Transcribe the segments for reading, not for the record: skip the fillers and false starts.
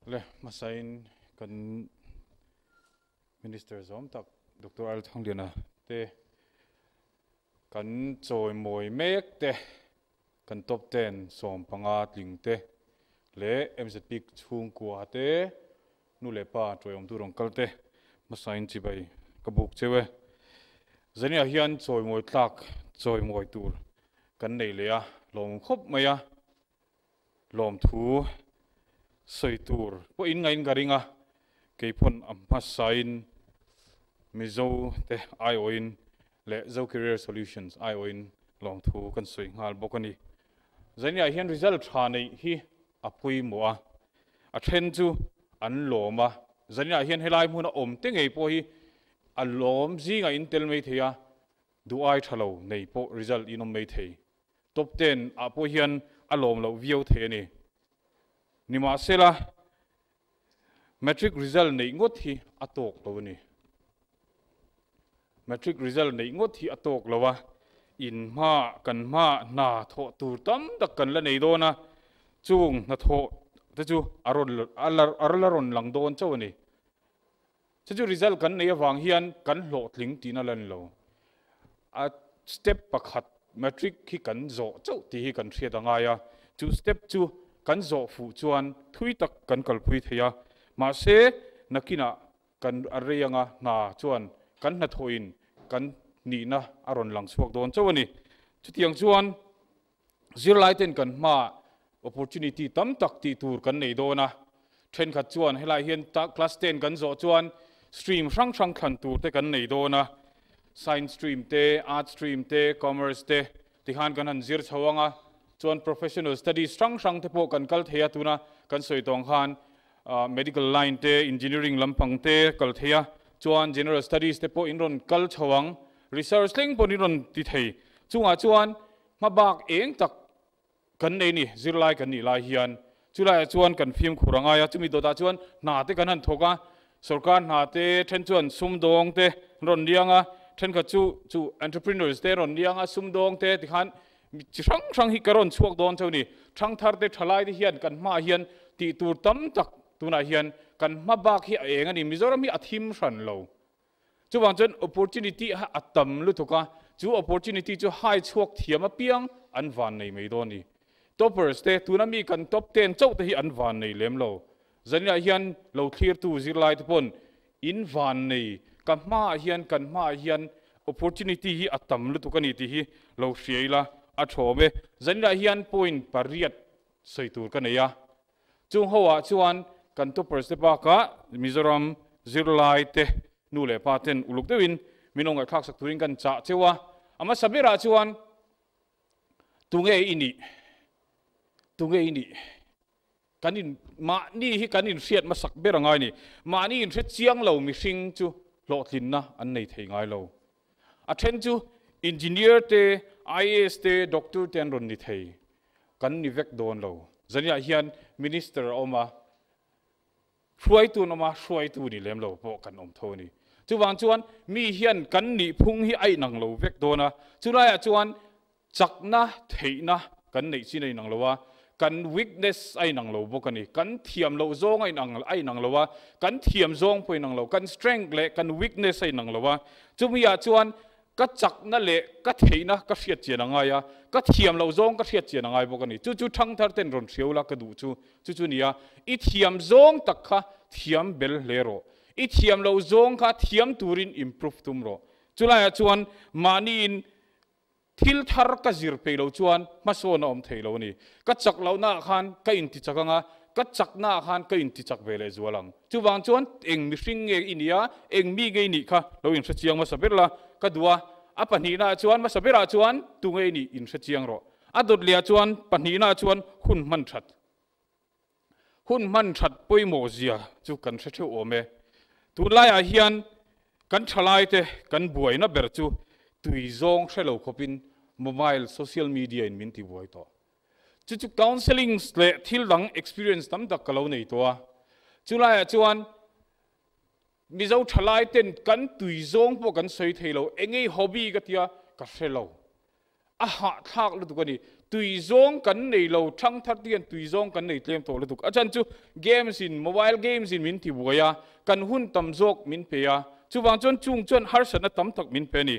Le hmasain kan Minister zawm tak Doctor Al Thangliana te kan chawimawi mek te, kan top ten 15 tling te leh MZP chhungkua te nu leh pa chawiawmtu rawn kal te hmasain chibai ka buk cheu e. Zaniah hian chawimawi tlak chawimawi tur kan nei leh a, lawmawm khawp mai a. Lawmthu sawi tur pawhin ngain ka ring a, keipawn a hmasain Mizo te aiawhin leh Zo Career Solutions aiawhin lawmthu kan sawi nghal bawk a ni. Zainiah hian result tha neih hi a pawimawh a, a then chu an lawm a, zainiah hian helai hmuna awm te ngei pawh hi a lawm zingah in tel mai thei a, duh ai tha lo nei pawh result in awm mai thei. Top 10 ah pawh hian a lawm loh viau thei a ni. Nimahsela, Matric result neih ngawt hi a tawk lo a ni. Matric result neih ngawt hi a tawk lo a, in hma kan hma hna thawh tur tam tak kan la nei dawn a, chung hnathawh te chu a rawn a la rawn lang dawn chauh a ni. Chu chu result kan nei avang hian kan hlawhtling tihna la ni lo. A step pakhat matric hi kan zawh chauh tih hi kan hriat a ngai a, chu step chu kan zawh fuh chuan thui tak kan kalpui thei a, mahse nakinah kan a rei anga hna chuan kan hnathawhin kan nihna a rawn lang chhuak dawn chauh a ni. Chutiang chuan Zirlai ten kan hmaah opportunity tam tak tih tur kan nei dawn a, thenkhat chuan helai hian class 10 kan zawh chuan stream hrang hrang thlan tur te kan nei dawn a, science stream te, arts stream te, commerce te tikhan kan han zir chho ang a, chuan professional studies hrang hrang te pawh kan kal thei a, tuna kan sawi tawng khan medical line te, engineering lampang te kal thei a, chuan general studies te pawh in rawn kal chho ang, research thleng pawh in rawn ti thei, chungah chuan Hmabak eng tak kan nei ni, zirlai kan nih lai hian chulaiah chuan kan fimkhur a ngai a, chumi dawtah chuan hna te kan han thawk a, sorkar hna te then chuan sumdawng te an rawn liang a, thenkhat chu chu entrepreneurs te an rawn liang a, sumdawng te tikhan chi hrang hrang hi ka rawn chhuak dawn chauh a ni. Thangthar te thalai te hian kan hmaah hian tih tur tam tak tunah hian kan hmabak hi a eng a ni, Mizoram hi a thim hran lo. Chuvang chuan opportunity a tam lutuk a, chu opportunity chu hai chhuak thiam apiang an van nei mai dawn a ni. Toppers te, tuna mi kan top 10 chauh te hi an van nei lem lo. Zaninah hian lo thlirtu zirlai te pawn in van nei, ka hmaah hian, kan hmaah hian opportunity hi a tam lutuk a ni tih hi lo hria ila a thawm e. Zaninah hian point pariat sawi tur ka nei a. Chung ho ah chuan kan toppers te bakah Mizoram zirlai te nu leh pa ten uluk deuhin min lo ngaihthlak sak turin kan chah cheu a. A hmasa berah chuan tunge i nih? Tunge i nih? Kan in mahni hi kan inhriat hmasak ber a ngai ni. Mahni inhre chiang lo mihring chu hlawhtlinna an nei thei ngai lo. A then chu engineer te, IAS te, doctor te an rawn ni thei. Kan ni vek dawn lo. Zaniah hian Minister a awm a, hruaitu an awm a, hruaitu ni lem lo pawh kan awm tho a ni. Chuvang chuan mi hian kan nihphung hi a inang lo vek dawn a, chulaiah chuan chakna, theihna kan neih chin a inang lo a, kan weakness a inang lo bawk a ni. Kan thiam loh zawng a inang a inang lo a, kan thiam zawng pawh a inang lo, kan strength leh kan weakness a inang lo a. Chumiah chuan Ka chakna leh ka theihna ka hriat chian a ngai a, ka thiam loh zawng ka hriat chian a ngai bawk a ni. Chu chu thangthar ten rawn hriau la ka duh chu chu chu nia. I thiam zawng tak kha thiam bel hle rawh. I thiam loh zawng kha thiam turin improve tum rawh. Chulaiah chuan mahniin thil thar ka zir peih loh chuan hmasawn a awm thei lo a ni. Ka chak lohnaah khan ka intichak ang a, ka chaknaah khan ka intichak ve leh zual ang. Chuvang chuan eng mihring nge i nia, eng mi nge i nih kha lo inhre chiang hmasa ber la ka duh a. A pahnihnaah chuan hmasa berah chuan tu nge i nih inhre chiang rawh. A dawt lehah chuan pahnihnaah chuan hun hman that. Hun hman that pawimawh zia chu kan hre theuh awm e. Tunlaiah hian kan thalaite kan buaina ber chu tui zawng hre lo khawpin mobile social media in min tibuai tawh. Chu chu counselling leh thil dang experience tam tak ka lo nei tawh a. Chulaiah chuan Mizo thalai ten kan tui zawng pawh kan sawi thei lo, engei hobby ka tia ka hre lo. A hahthlak lutuk a ni. Tui zawng kan nei lo, thangthar te hian tui zawng kan nei tlem tawh lutuk. A chhan chu games in, mobile games in min ti buai a, kan hun tam zawk min pe a, chuvang chuan chung chuan harsatna tam tak min pe a ni.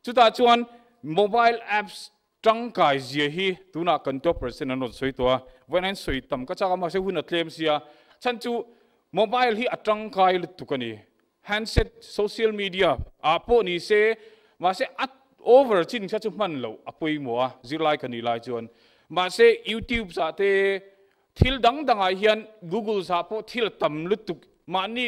Chutah chuan mobile apps tangkai zia hi tunah kan top percent an rawn sawi tawh a, vawiin an sawi tam ka chak a mahse hun a tlem sia. Chhan chu mobile hi a tangkai lutuk a ni. Handset, social media ah pawh ni se mahse a over chin kha chu hman loh a pawimawh a, zirlai ka nih lai chuan. Mahse youtubes ah te thil dang dangah hian googles ah pawh thil a tam lutuk mahni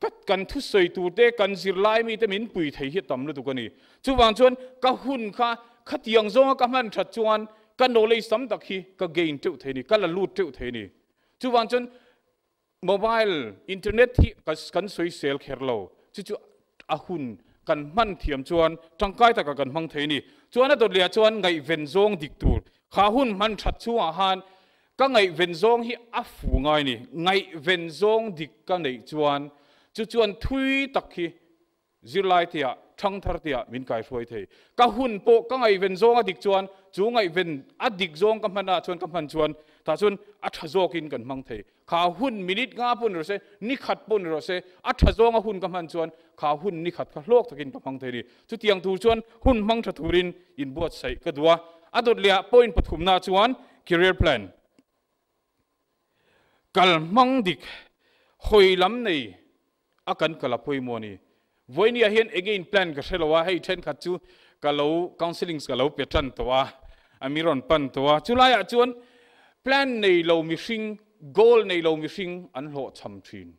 ka kan thusawi tur te kan zirlai mi te min pui thei hi a tam lutuk a ni. Chuvang chuan ka hun kha khatiang zawnga ka hman that chuan ka knowledge tam tak hi ka gain teuh thei a ni, ka la lut teuh thei a ni. Chuvang chuan Mobile internet hi kan sawisel kher lo, chu chu a hun kan hman thiam chuan tangkai taka kan hmang thei a ni. Chuan a dawt leh ah chuan ngaihven zawng dik tur, kha hun hman that chhungah khan ka ngaihven zawng hi a fu ngai a ni. Ngaihven zawng dik ka neih chuan chu chuan thui tak hi Zirlai tia, thangthar tia min kaihruai thei. Ka hun pawh ka ngaihven zawng a dik chuan, chu ngaihven a dik zawng ka hman ah chuan ka hman chuan tah chuan a tha zawkin kan hmang thei. Kha hun minute nga pawh ni rawh se, ni khat pawh ni rawh se, a tha zawng a hun ka hman chuan kha hun ni khat kha hlawk takin ka hmang thei a ni. Chutiang tur chuan hun hmang tha turin inbuatsaih ka duh a. A dawt leh ah point pathumna chuan career plan. Kal hmang dik, hawi lam nei a kan kal a pawimawh a ni. Vawinia hian enge in plan ka hre lo a, hei thenkhat chu ka lo counsellings ka lo pe tan tawh a, a mi rawn pan tawh a. Chulaiah chuan plan nei lo mihring, goal nei lo mihring an hlawhchham thin.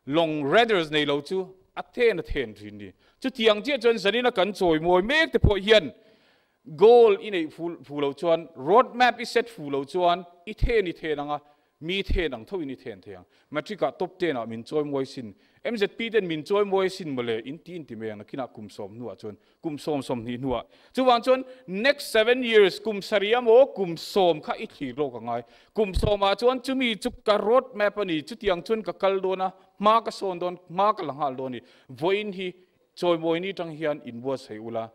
Long radders nei lo chu a then a then thin ni. Chutiang chiah chuan zanina kan chawimawi mek te pawh hian goal i neih fu lo chuan, road map i set fu lo chuan i then i then ang a, mi then ang tho in i then thei ang. Matric ah top ten ah min chawimawi sin, MZP ten min chawimawi sin mawle in ti in ti mai ang nakinah kum sawm hnuah chuan kum sawm 20 hnuah. Chuvang chuan next 7 years kum sarih emaw kum sawm kha i thlir lawk a ngai. Kum sawmah chuan chumi chu ka road map a ni, chutiang chuan ka kal dawn a, hma ka sawn dawn, hma ka la nghal dawn a ni. Vawiin hi chawimawini tang hian inbuatsaih ula,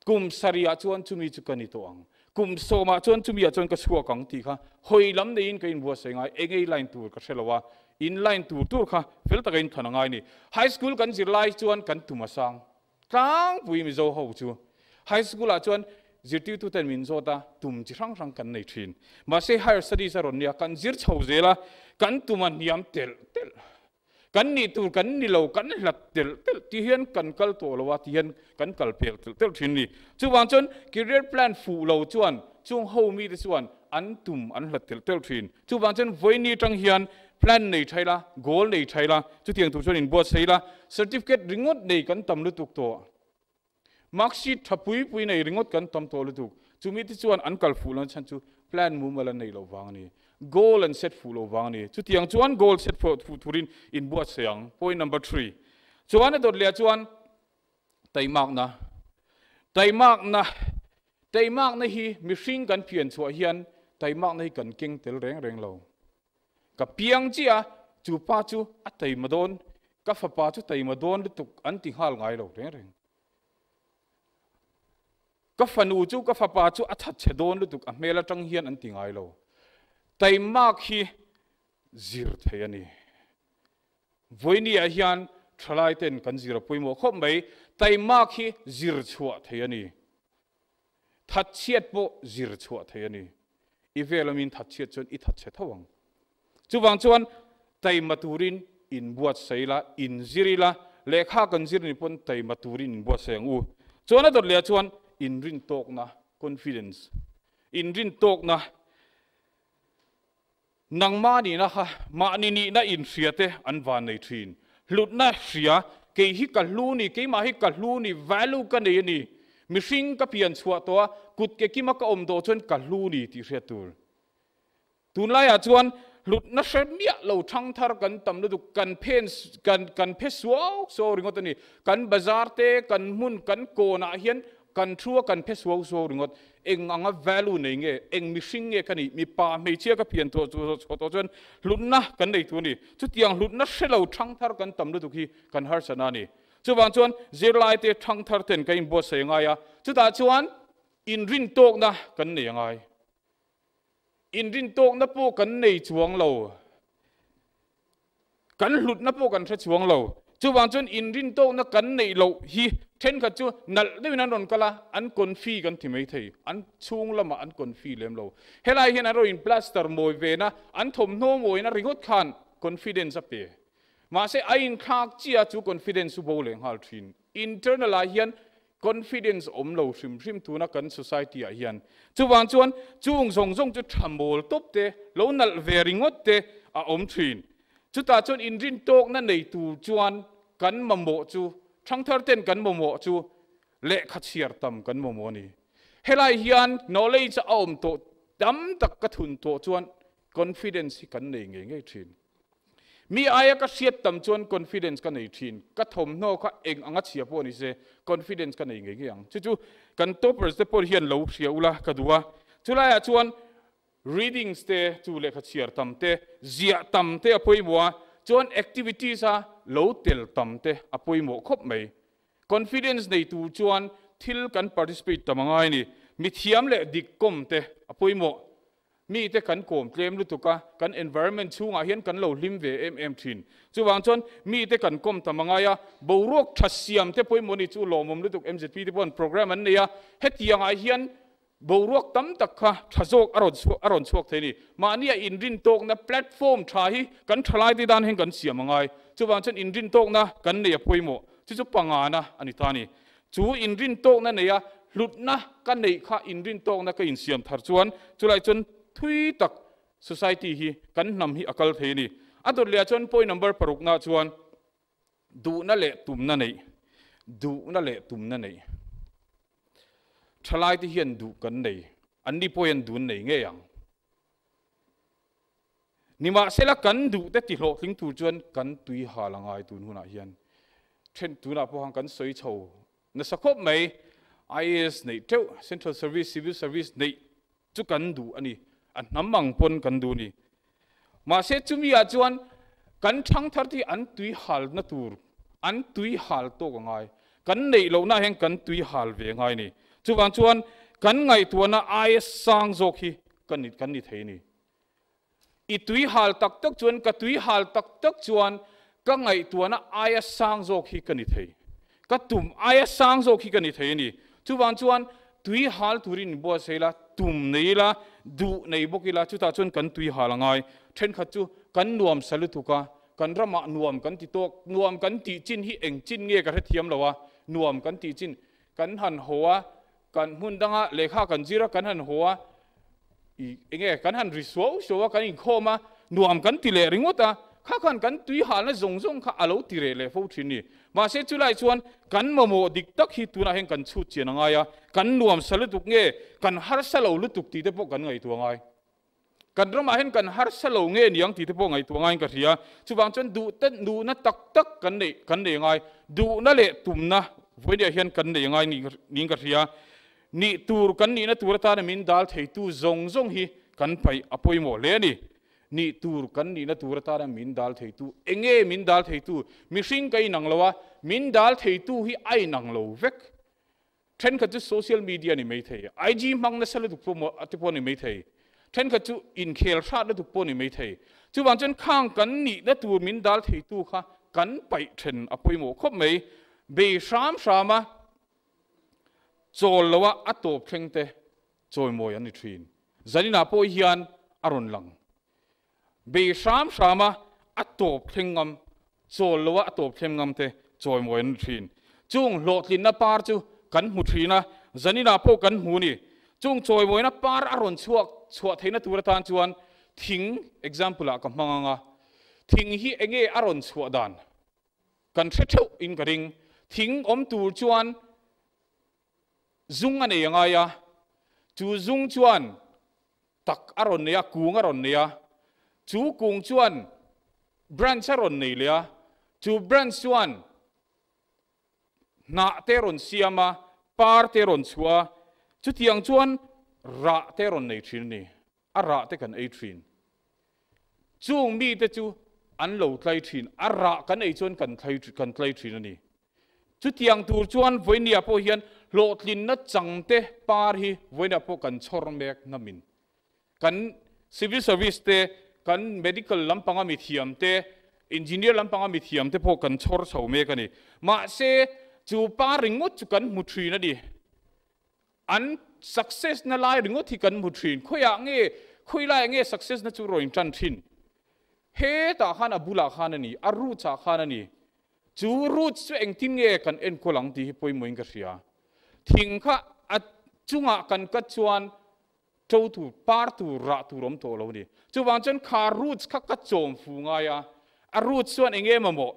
kum sarihah chuan chumi chu ka ni tawh ang, kum sawmah chuan chumi ah chuan ka chhuak ang tih kha hawi lam neiin ka inbuatsaih ngai, engei line tur ka hre lo a, in line tur tur kha fel taka in thlan a ngai a ni. High school kan zir lai chuan kan tum a sang. Tlangpui Mizo ho chu High School ah chuan zirtirtu ten min zawt a, tum chi hrang hrang kan nei thin. Mahse Higher Studies a rawn nia, kan zir chho zel a, kan tum a hniam telh telh. Kan nih tur kan ni lo, kan hlat telh telh ti hian kan kal tawh lo a ti hian kan kal pel telh telh thin a ni. Chuvang chuan career plan fuh lo chuan chung ho mite chuan an tum an hlat telh telh thin. Chuvang chuan vawiini atang hian plan nei tha ila, goal nei tha ila, chutiang tur chuan inbuatsaih ila, certificate ringawt nei kan tam lutuk tawh, mark sheet tha pui pui nei ringawt kan tam tawh lutuk, chumi te chuan an kal fuh lohna chhan chu plan mumal an nei loh vang a ni, goal an set fuh loh vang a ni. Chutiang chuan goal set fuh turin inbuatsaih ang. Point number 3. Chuan a dawt leh ah chuan taimakna, taimakna Taimakna hi mihring kan pian chhuah hian taimakna hi kan keng tel reng reng lo. Ka piang chiah a, chu pa chu a taima dawn, ka fapa chu taima dawn lutuk an ti nghal ngai lo reng reng. Ka fanu chu, ka fapa chu a thatchhe dawn lutuk a hmel atang hian an ti ngai lo. Taimak hi zir thei a ni. Vawinia hian thalai ten kan zir a pawimawh khawp mai. Taimak hi zir chhuah thei a ni. Thatchhiat pawh zir chhuah thei a ni. I vel amin thatchhiat chuan i thatchhe tho ang. Chuvang chuan taima turin inbuatsaih ila, inzir ila, lehkha kan zir ni pawn taima turin inbuatsaih ang u. Chuan a dawt leh ah chuan inrintawkna, confidence, inrintawkna, Nangmah nihna kha mahni nihna inhria te an van nei thin. Hlutna hria, kei hi ka hlu ni, keimah hi ka hlu ni, value ka nei a ni. Mihring ka pian chhuah tawh a, kut ke kima ka awm tawh chuan ka hlu ni tih hriat tur. Tunlaiah chuan hlutna hre miah lo thangthar kan tam lutuk, kan phen kan kan phe suau suau ringawt a ni. Kan bazar te, kan hmun, kan kawnah hian Kan thu a kan phe suau suau ringawt. Eng anga value nei nge, eng mihring nge ka nih, mipa hmeichhia ka pian tawh chu chhuah tawh chuan hlutna kan nei tur a ni. Chutiang hlutna hre lo thangthar kan tam lutuk hi kan harsatna a ni. Chuvang chuan zirlaite thangthar ten kan inbuatsaih a ngai a, chutah chuan inrintawkna kan nei a ngai. Inrintawkna pawh kan nei chuang lo. Kan hlutna pawh kan hre chuang lo. Chuvang chuan inrintawkna kan neih loh hi thenkhat chu nalh deuhin an rawn kal a, an confi kan ti mai thei. An chhung lamah an confi lem lo. Helai hian an rawn in plaster mawi vena, an thawmhnaw mawina ringawt khan confidence a pe. Mahse a inthlak chiah chu confidence chu bo leh nghal thin. Internal ah hian confidence awm lo hrim hrim tuna kan society ah hian. Chuvang chuan chung zawng zawng chu tha mawl tawp te, lo nalh ve ringawt te a awm thin. Chutah chuan inrin tawkna nei tur chuan kan mamawh chu, thangthar ten kan mamawh chu lehkha chhiar tam kan mamawh a ni. Helai hian knowledge a awm tawh tam tak ka thun tawh chuan confidence hi kan nei ngei ngei thin. Mi aia ka hriat tam chuan confidence ka nei thin. Ka thawmhnaw kha eng anga chhia pawh ni se confidence ka nei ngei ngei ang. Chu chu kan toppers te pawh hian lo hria ula ka duh a. Chulaiah chuan readings te chu lehkha chhiar tam te, ziah tam te a pawimawh a, chuan activities a lo tel tam te a pawimawh khawp mai. Confidence nei tur chuan thil kan participate tam a ngai a ni. Mithiam leh dik kawm te a pawimawh. Mite kan kawm tlem lutuk a, kan environment chhungah hian kan lo hlim ve em em thin. Chuvang chuan mite kan kawm tam a ngai a, boruak tha siam te pawimawh ni chu lawmawm lutuk MZP te pawhin program an nei a, hetiangah hian boruak tam tak kha tha zawk a rawn chhuak a rawn chhuak thei a ni. Mahnia inrintawkna platform tha hi kan thalaite tan hian kan siam a ngai. Chuvang chuan inrintawkna kan nei a pawimawh. Chu chu pangana a ni ta a ni. Chu inrintawkna neia hlutna ka neih kha inrintawkna ka insiam thar chuan chulai chuan thui tak society hi kan hnam hi a kal thei a ni. A dawt lehah chuan point number parukna chuan duhna leh tumna neih, duhna leh tumna neih. Thalaite hian duh kan nei, anni pawh hian dun nei ngei ang. Nimahsela kan duhte tihlawhtling tur chuan kan tui hal a ngai tun hunah hian then tunah pawh khan kan sawi chho nasa khawp mai. IAS neih teuh, Central Service, Civil Service neih chu kan duh a ni, a hnam ang pawn kan duh a ni. Mahse chumi ah chuan kan thangthar te hi an tui halna tur, an tui hal tawk a ngai. Kan neih lohna ah hian kan tui hal ve a ngai a ni. Chuvang chuan kan ngaihtuahna IAS sang zawk hi kan ni thei a ni. I tui hal tak tak chuan, ka tui hal tak tak chuan ka ngaihtuahna aia sang zawk hi ka ni thei. Ka tum aia sang zawk hi ka ni thei a ni. Chuvang chuan tui hal turin in buatsaih ila, tum nei ila, duh nei bawk ila, chutah chuan kan tui hal a ngai. Thenkhat chu kan nuam sa lutuk a, kan ramah nuam kan ti tawk, nuam kan tih chin hi eng chin nge ka hrethiam lo a, nuam kan tih chin kan han haw a, Kan hmun danga lehkha kan zir a, kan han haw a, i enge kan han ri suau suau a, kan inkhawm a, nuam kan ti leh ringawt a, kha khan kan tui halna zawng zawng kha a lo ti reh leh fo thin ni. Mahse chulai chuan kan mamawh dik tak hi tunah hian kan chhut chian a ngai a, kan nuam sa lutuk nge, kan harsa lo lutuk tih te pawh kan ngaihtuah ngai. Kan ramah hian kan harsa lo nge niang tih te pawh ngaihtuah ngaiin ka hria. Chuvang chuan duh te duhna tak tak kan neih kan nei ngai. Duhna leh tumna vawinia hian kan nei ngai niin ka hria. Nih tur kan nihna tur atana min dal theitu zawng zawng hi kan paih a pawimawh hle a ni. Nih tur kan nihna tur atana min dal theitu enge min dal theitu? Mihring ka inang lo a, min dal theitu hi a inang lo vek. Thenkhat chu social media ni mai thei, IG hmang nasa lutuk pawh maw te pawh ni mai thei, thenkhat chu inkhel hrat lutuk pawh ni mai thei. Chuvang chuan khang kan nihna tur min dal theitu kha kan paih then a pawimawh khawp mai. Bei hram hram a, chawl lo a, a tawp thleng te chawimawi an ni thin. Zaninah pawh hian a rawn lang. Bei hram hram a, a tawp thleng ngam, chawl lo a a tawp thleng ngam te chawimawi an ni thin. Chung hlawhtlinna par chu kan hmu thin a, zaninah pawh kan hmu ni. Chung chawimawina par a rawn chhuak chhuah theihna tur atan chuan thing example ah ka hmang ang a, thing hi enge a rawn chhuah dan kan hre theuh in ka ring. Thing awm tur chuan zung a nei a ngai a, chu zung chuan tak a rawn nei a, kung a rawn nei a, chu kung chuan branch a rawn nei leh a, chu branch chuan hnah te a rawn siam a, par te a rawn chhuah a, chutiang chuan rah te a rawn nei thin a ni, a rah te kan ei thin. Chung mite chu an lo tlai thin, a rah kan ei chuan kan tlai kan tlai thin a ni. Chutiang tur chuan vawinia pawh hian hlawhtlinna changte par hi vawinia pawh kan chhawr mek namin kan Civil service te, kan medical lampanga mithiam te, engineer lampanga mithiam te pawh kan chhawr chho mek a ni. Mahse, chu pa ringawt chu kan hmu thin a ni. An success na lai ringawt hi kan hmu thin. Khawiah nge, khawi laiah nge success na chu rawn intan thin? Hetah khan a bulah khan a ni, a roots ah khan a ni. Chu roots chu engtin nge kan enkawl ang tih hi pawimawhin ka hria. Thing kha a chungah kan cut chuan ṭo tur, par tur, rah tur awm tawh lo a ni. Chuvang chuan kha roots kha ka chawm fu ngai a, a roots chuan eng nge mamawh?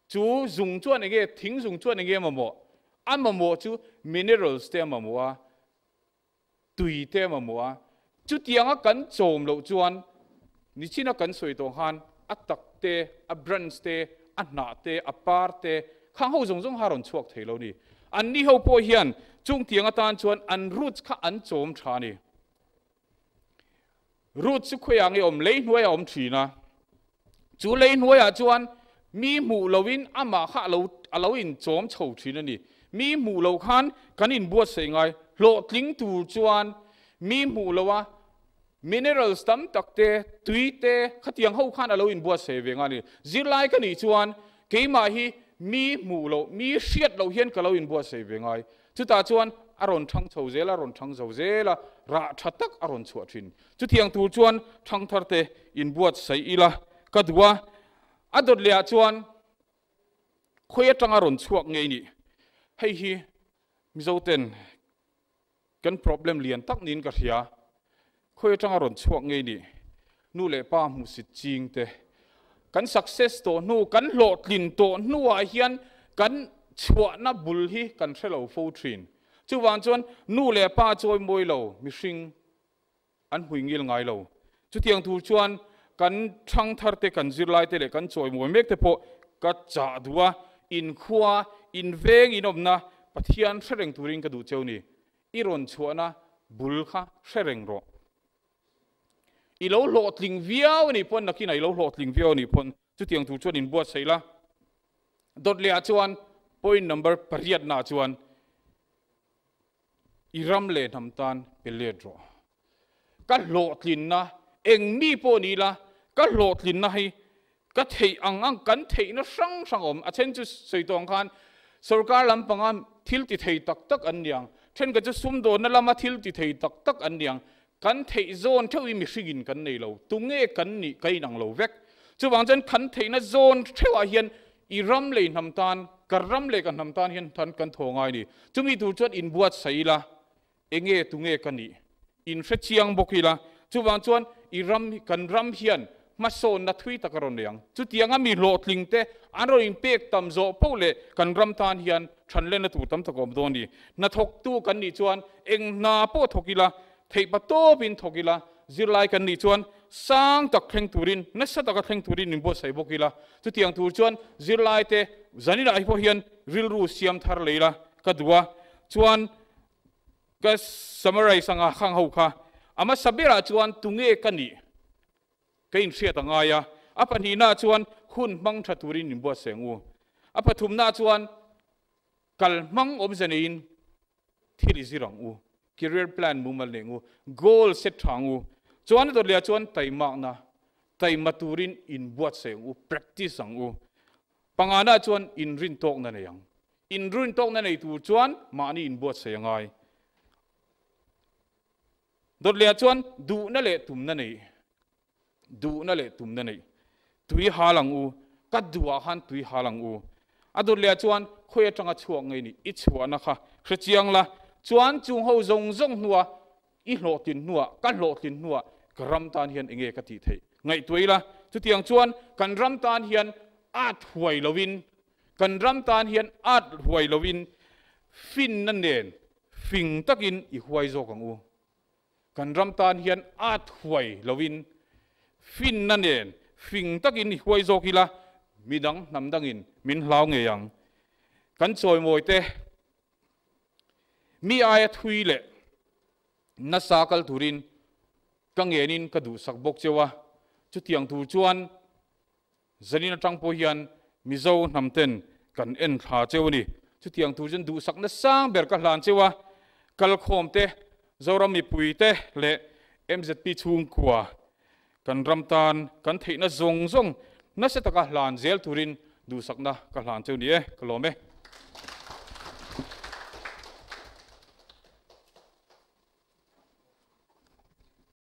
Chu zung chuan eng nge, thing zung chuan eng nge mamawh? A mamawh chu minerals te a mamawh a, tui te a mamawh a. Chutianga kan chawm loh chuan nichina kan sawi tawh khan a tak te, a branch te, a hnah te, a par te, khang ho zawng zawng kha a rawn chhuak thei lo a ni. Anni ho pawh hian chungtiang atan chuan an roots kha an chawm tha a ni. Roots chu khawiah nge awm? Lei hnuaiah a awm thin a. Chu lei hnuaiah chuan mi hmuh loin amah kha alo a lo inchawm chho thin a ni. Mi hmuh loh khan kan inbuatsaih ngai. Hlawhtling tur chuan mi hmuh loha minerals tam tak te, tui te, khatiang ho khan a lo inbuatsaih ve ngai a ni. Zirlai ka nih chuan keimah hi mi hmuh loh, mi hriat loh hian ka lo inbuatsaih ve ngai. Chutah chuan a rawn thang chho zel a, a rawn thang zo zel a, rah tha tak a rawn chhuah thin. Chutiang tur chuan thangtharte inbuatsaih ila ka duh a, a dawt lehah chuan khawi atanga rawn chhuak ngei nih. Hei hi Mizoten kan problem lian tak niin ka hria. Khawi atanga rawn chhuak ngei nih. Nu leh pa hmuhsit ching te, kan success tawh hnu, kan hlawhtlin tawh hnuah hian kan chhuahna bul hi kan hre lo fo thin. Chuvang chuan nu leh pa chawi mawi lo mihring an hmui ngil ngai lo. Chutiang tur chuan kan thangthar te, kan zirlai te leh kan chawimawi mek te pawh ka chah duh a, inkhua, inveng inawmna Pathian hre reng turin ka duh cheu ni. I rawn chhuahna bul kha hre reng rawh. I lo hlawhtling viau a nih pawn nakinah i lo hlawhtling viau a nih pawn chutiang tur chuan inbuatsaih la. Dawt lehah chuan point number pariatnaah chuan i ram leh hnam tan pe let rawh. Ka hlawhtlinna eng mi pawh ni ila ka hlawhtlinna hi ka theih ang ang kan theihna hrang hrang awm. A then chu sawi tawh ang khan sorkar lampanga thil ti thei tak tak an niang, thenkhat chu sumdawnna lama thil ti thei tak tak an niang. Kan theih zawn theuh hi mihringin kan nei lo, tunge kan nih ka inang lo vek. Chuvang chuan kan theihna zawn theuhah hian i ram leh i hnam tan, ka ram leh ka hnam tan hian tan kan thaw ngai a ni. Chumi tur chuan inbuatsaih ila, enge tunge ka nih inhre chiang bawk ila. Chuvang chuan i ram, kan ram hian hmasawnna thui tak a rawn nei ang. Chutianga mi hlawhtling te an rawn inpek tam zawh poh leh kan ram tan hian thanlenna tur tam tak a awm dawn a ni. Hnathawktu kan nih chuan eng hna pawh thawk ila, theihpa tawpin thawk ila, zirlai kan nih chuan sang tak thleng turin, nasa taka thleng turin inbuatsaih bawk ila. Chutiang tur chuan zirlaite zaninah hi pawh hian rilru siam thar lei la ka duh a. Chuan ka summarize anga khang ho kha a hmasa berah chuan tunge ka nih? Ka inhriat a ngai a, a pahnihnaah chuan hun hmang tha turin min buatsaih ang u. A pathumnaah chuan kal hmang awmze neiin thil i zir ang u, career plan mumal nei ang u, goal set tha ang u. Chuan a dawt lehah chuan taimakna, taima turin inbuatsaih ang u, practice ang u. Panganaah chuan inrintawkna nei ang. Inrintawkna nei tur chuan mahni inbuatsaih a ngai. Dawt lehah chuan duhna leh tumna neih, duhna leh tumna neih. Tui hal ang u, ka duhah khan tui hal ang u. A dawt lehah chuan khawi atanga chhuak ngei nih i chhuahna kha hre chiang la, chuan chung ho zawng zawng hnua i hlawhtlin hnuah, ka hlawhtlin hnuah ka ram tan hian enge ka tih theih ngaihtuah ila. Chutiang chuan kan ram tan hian at huai loin, kan ram tan hian at huai loin finna nen Fing takin i huai zawk ang u. Kan ram tan hian at huai loin finna nen fing takin i huai zawk ila, midang hnam dangin min hlau ngei ang. Kan chawimawi te mi aia thui leh nasa kal turin ka ngenin ka duhsak bawk cheu a, chutiang tur chuan Zanin atang pawh hian Mizo hnam ten kan en thla cheu a ni. Chutiang tur chuan duhsakna sang ber ka hlan cheu a, kalkhawm te, Zoram mipui te leh MZP chhungkua. Kan ram tan kan theihna zawng zawng nasa taka hlan zel turin duhsakna ka hlan cheu ni e, ka lawm e.